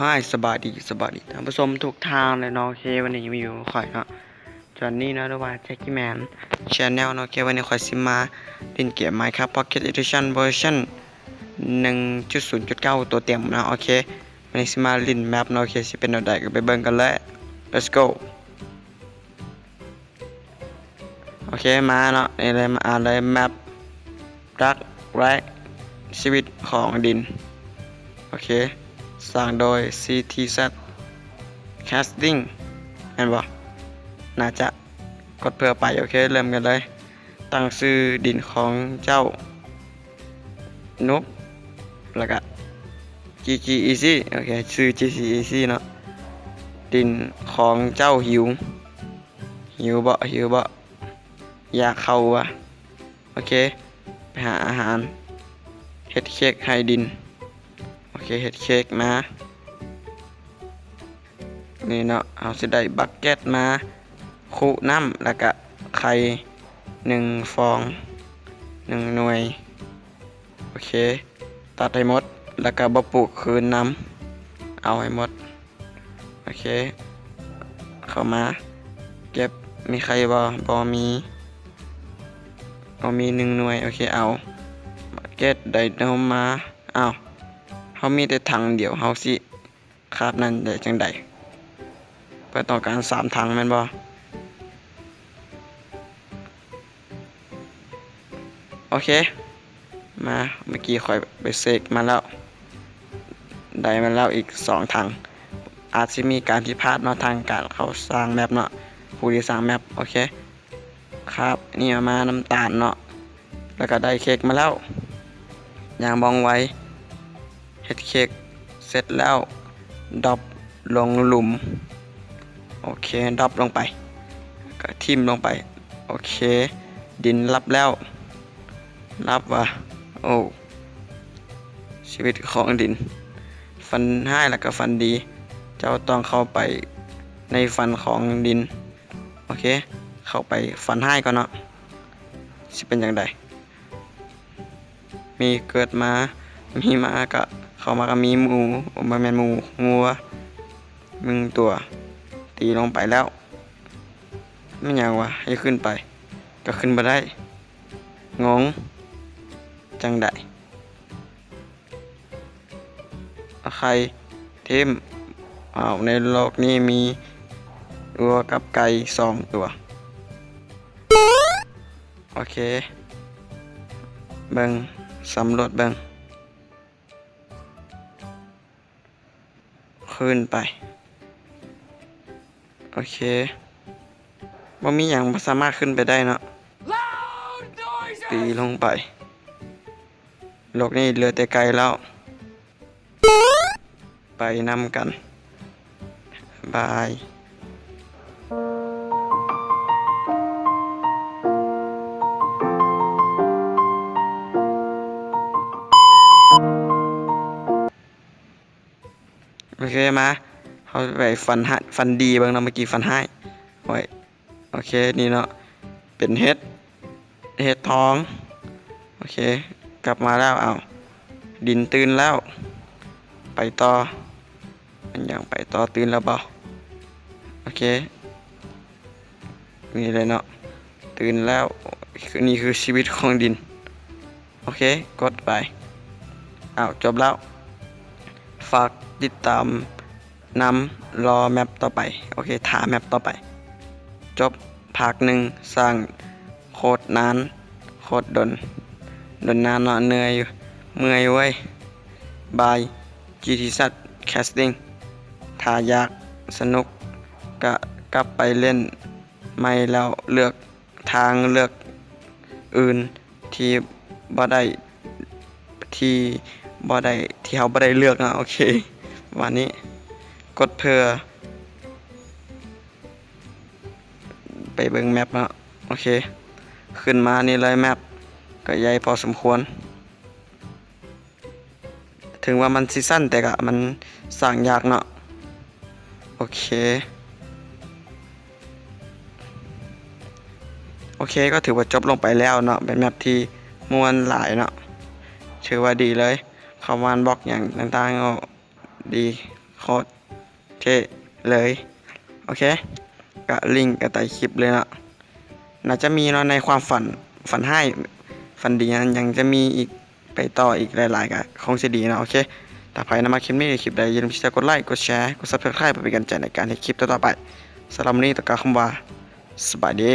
Hi ສະບາຍດີ ສະບາຍດີທ່ານຜູ້ຊົມທຸກທ່ານເລີຍເນາະ. ໂອເຄ ວັນນີ້ມາຢູ່ກັບຂ້ອຍເນາະ ຈອນນີ້ເນາະ ຫຼືວ່າ Jackie Man Channel ເນາະ. ໂອເຄ ວັນນີ້ຂ້ອຍຊິມາຫຼິ້ນເກມ Minecraft Pocket Edition ເວີຊັນ ໜຶ່ງຈຸດສູນຈຸດເກົ້າ ຕົວເຕັມເນາະ. ໂອເຄ ວັນນີ້ຊິມາຫຼິ້ນແມັບເນາະ. ໂອເຄ ຊິເປັນແນວໃດກໍໄປເບິ່ງກັນເລີຍ. Let's go. ໂອເຄ ມາເນາະ ນີ້ເລີຍ ມາອ່ານເລີຍ ແມັບ Dark Light ຊີວິດຂອງດິນ. ໂອເຄ ສ້າງໂດຍ CTZ Crafting ແມ່ນບໍ່? ໜ້າຈະ ກົດເພື່ອໄປ. ໂອເຄ ເລີ່ມກັນເລີຍ. ຕັ້ງຊື່ດິນຂອງເຈົ້າ ນຸບ ແລ້ວກະ GG Easy. ໂອເຄ ຊື່ GG Easy ເນາະ. ດິນຂອງເຈົ້າຫິວ ຫິວເບາະ ຫິວເບາະ ຢາກເຂົ້າຫວາ? ໂອເຄ ໄປຫາອາຫານ ເຮັດເຄ້ກໃຫ້ດິນ. ໂອເຄ ເຮັດເຄ້ກມາ ນີ້ເນາະ ເຮົາຊິໄດ້ບັກເກັດມາຄຸນ້ຳ ແລ້ວກະໄຂ່ໜຶ່ງຟອງ ໜຶ່ງໜ່ວຍ. ໂອເຄ ຕັດໃຫ້ໝົດ ແລ້ວກະບໍ່ປູກຄືນນຳ ເອົາໃຫ້ໝົດ. ໂອເຄ ເຂົ້າມາເກັບ ມີໄຂ່ບໍ່? ບໍ່ມີ ບໍ່ມີໜຶ່ງໜ່ວຍ. ໂອເຄ ເອົາບັກເກັດໄດ້ນົມມາ. ອ້າວ ເຮົາມີແຕ່ຖັງດຽວ ເຮົາຊິຄາບນັ້ນໄດ້ຈັ່ງໃດ? ເພິ່ນຕ້ອງການສາມຖັງແມ່ນບໍ່? ໂອເຄ ມາ ເມື່ອກີ້ຂ້ອຍໄປເຊັກມາແລ້ວ ໄດ້ມາແລ້ວອີກສອງຖັງ. ອາດຊິມີການຜິດພາດເນາະ ທາງການເຂົາສ້າງແມັບເນາະ ຜູ້ທີ່ສ້າງແມັບ. ໂອເຄ ຄາບນີ້ມາ ນ້ຳຕານເນາະ ແລ້ວກະໄດ້ເຄ້ກມາແລ້ວ ຢ່າງວ່ອງໄວ. ເຮັດເຄ້ກເສັດແລ້ວ ດຣອບລົງຫຼຸມ. ໂອເຄ ດຣອບລົງໄປ ກະຖິ້ມລົງໄປ. ໂອເຄ ດິນລັບແລ້ວ ລັບວ່າ ໂອ້ ຊີວິດຂອງດິນ ຝັນຮ້າຍແລ້ວກະຝັນດີ. ເຈົ້າຕ້ອງເຂົ້າໄປໃນຝັນຂອງດິນ. ໂອເຄ ເຂົ້າໄປຝັນຮ້າຍກ່ອນເນາະ ຊິເປັນຈັ່ງໃດ? ມີເກີດມາ ມີມາກະ ເຂົ້າມາກະມີໝູ ບໍ່ແມ່ນໝູ ງົວໜຶ່ງຕົວ ຕີລົງໄປແລ້ວ. ແມ່ນຫຍັງວະ? ໃຫ້ຂຶ້ນໄປກະຂຶ້ນບໍ່ໄດ້ ງົງຈັ່ງໃດ? ເອົາໄຂ່ຖິ້ມ. ອ້າວ ໃນໂລກນີ້ມີງົວກັບໄກ່ສອງຕົວ. ໂອເຄ ເບິ່ງ ສຳຫຼວດເບິ່ງ ຂຶ້ນໄປ. ໂອເຄ ບໍ່ມີຫຍັງ ບໍ່ສາມາດຂຶ້ນໄປໄດ້ເນາະ. ຕີລົງໄປ ໂລກນີ້ເຫຼືອແຕ່ໄກ່ແລ້ວ. ໄປນຳກັນ ບາຍ. ໂອເຄ ມາ ເຮົາໄປຝັນຮ້າຍ ຝັນດີເບິ່ງເນາະ ເມື່ອກີ້ຝັນຮ້າຍ. ໂອ້ຍ ໂອເຄ ນີ້ເນາະ ເປັນເຫັດ ເຫັດທອງ. ໂອເຄ ກັບມາແລ້ວ. ເອົ້າ ດິນຕື່ນແລ້ວ ໄປຕໍ່. ມັນຍັງໄປຕໍ່ ຕື່ນແລ້ວບໍ່? ໂອເຄ ນີ້ເລີຍເນາະ ຕື່ນແລ້ວ. ຄື ນີ້ຄືຊີວິດຂອງດິນ. ໂອເຄ ກົດໄປ. ອ້າວ ຈົບແລ້ວ. ຝາກຕິດຕາມນຳ ລໍແມັບຕໍ່ໄປ. ໂອເຄ ຖ້າແມັບຕໍ່ໄປ. ຈົບພາກໜຶ່ງ. ສ້າງໂຄດນານ ໂຄດດົນ ດົນນານເນາະ ເມື່ອຍ ເມື່ອຍເວີຍ. ບາຍ ຈີທີແຊັດ ແຄສຕິງ. ຖ້າຢາກສະໜຸກກະກັບໄປຫຼິ້ນໃໝ່ ແລ້ວເລືອກ ທາງເລືອກອື່ນທີ່ບໍ່ໄດ້ ທີ່ບໍ່ໄດ້ ທີ່ເຮົາບໍ່ໄດ້ເລືອກເນາະ. ໂອເຄ ປະມານນີ້. ກົດເພື່ອໄປເບິ່ງແມັບເນາະ. ໂອເຄ ຂຶ້ນມານີ້ເລີຍ. ແມັບກໍໃຫຍ່ພໍສົມຄວນ. ເຖິງວ່າມັນຊິສັ້ນ ແຕ່ກະມັນສ້າງຍາກເນາະ. ໂອເຄ ໂອເຄ ກໍຖືວ່າຈົບລົງໄປແລ້ວເນາະ. ເປັນແມັບທີ່ມ່ວນຫຼາຍເນາະ ຖືວ່າດີເລີຍ. ເຂົ້າມາບລັອກຫຍັງຕ່າງໆ ກໍດີ. ໂຄດເທ່ເລີຍ. ໂອເຄ ກະລິ້ງກະໃຕ້ຄລິບເລີຍເນາະ. ໜ້າຈະມີເນາະ ໃນຄວາມຝັນ ຝັນຮ້າຍ ຝັນດີນັ້ນ ຍັງຈະມີອີກ ໄປຕໍ່ອີກຫຼາຍໆ ກະຄົງຊິດີເນາະ. ໂອເຄ ຖ້າໃຜນຳມັກຄລິບນີ້ ຄລິບໃດ ຢ່າລືມທີ່ຈະກົດໄລ ກົດແຊ ກົດ Subscribe ເພື່ອເປັນກຳລັງໃຈໃນການເຮັດຄລິບຕໍ່ໆ ໄປ. ສຳລັບມື້ນີ້ຕ້ອງກ່າວຄຳວ່າ ສະບາຍດີ.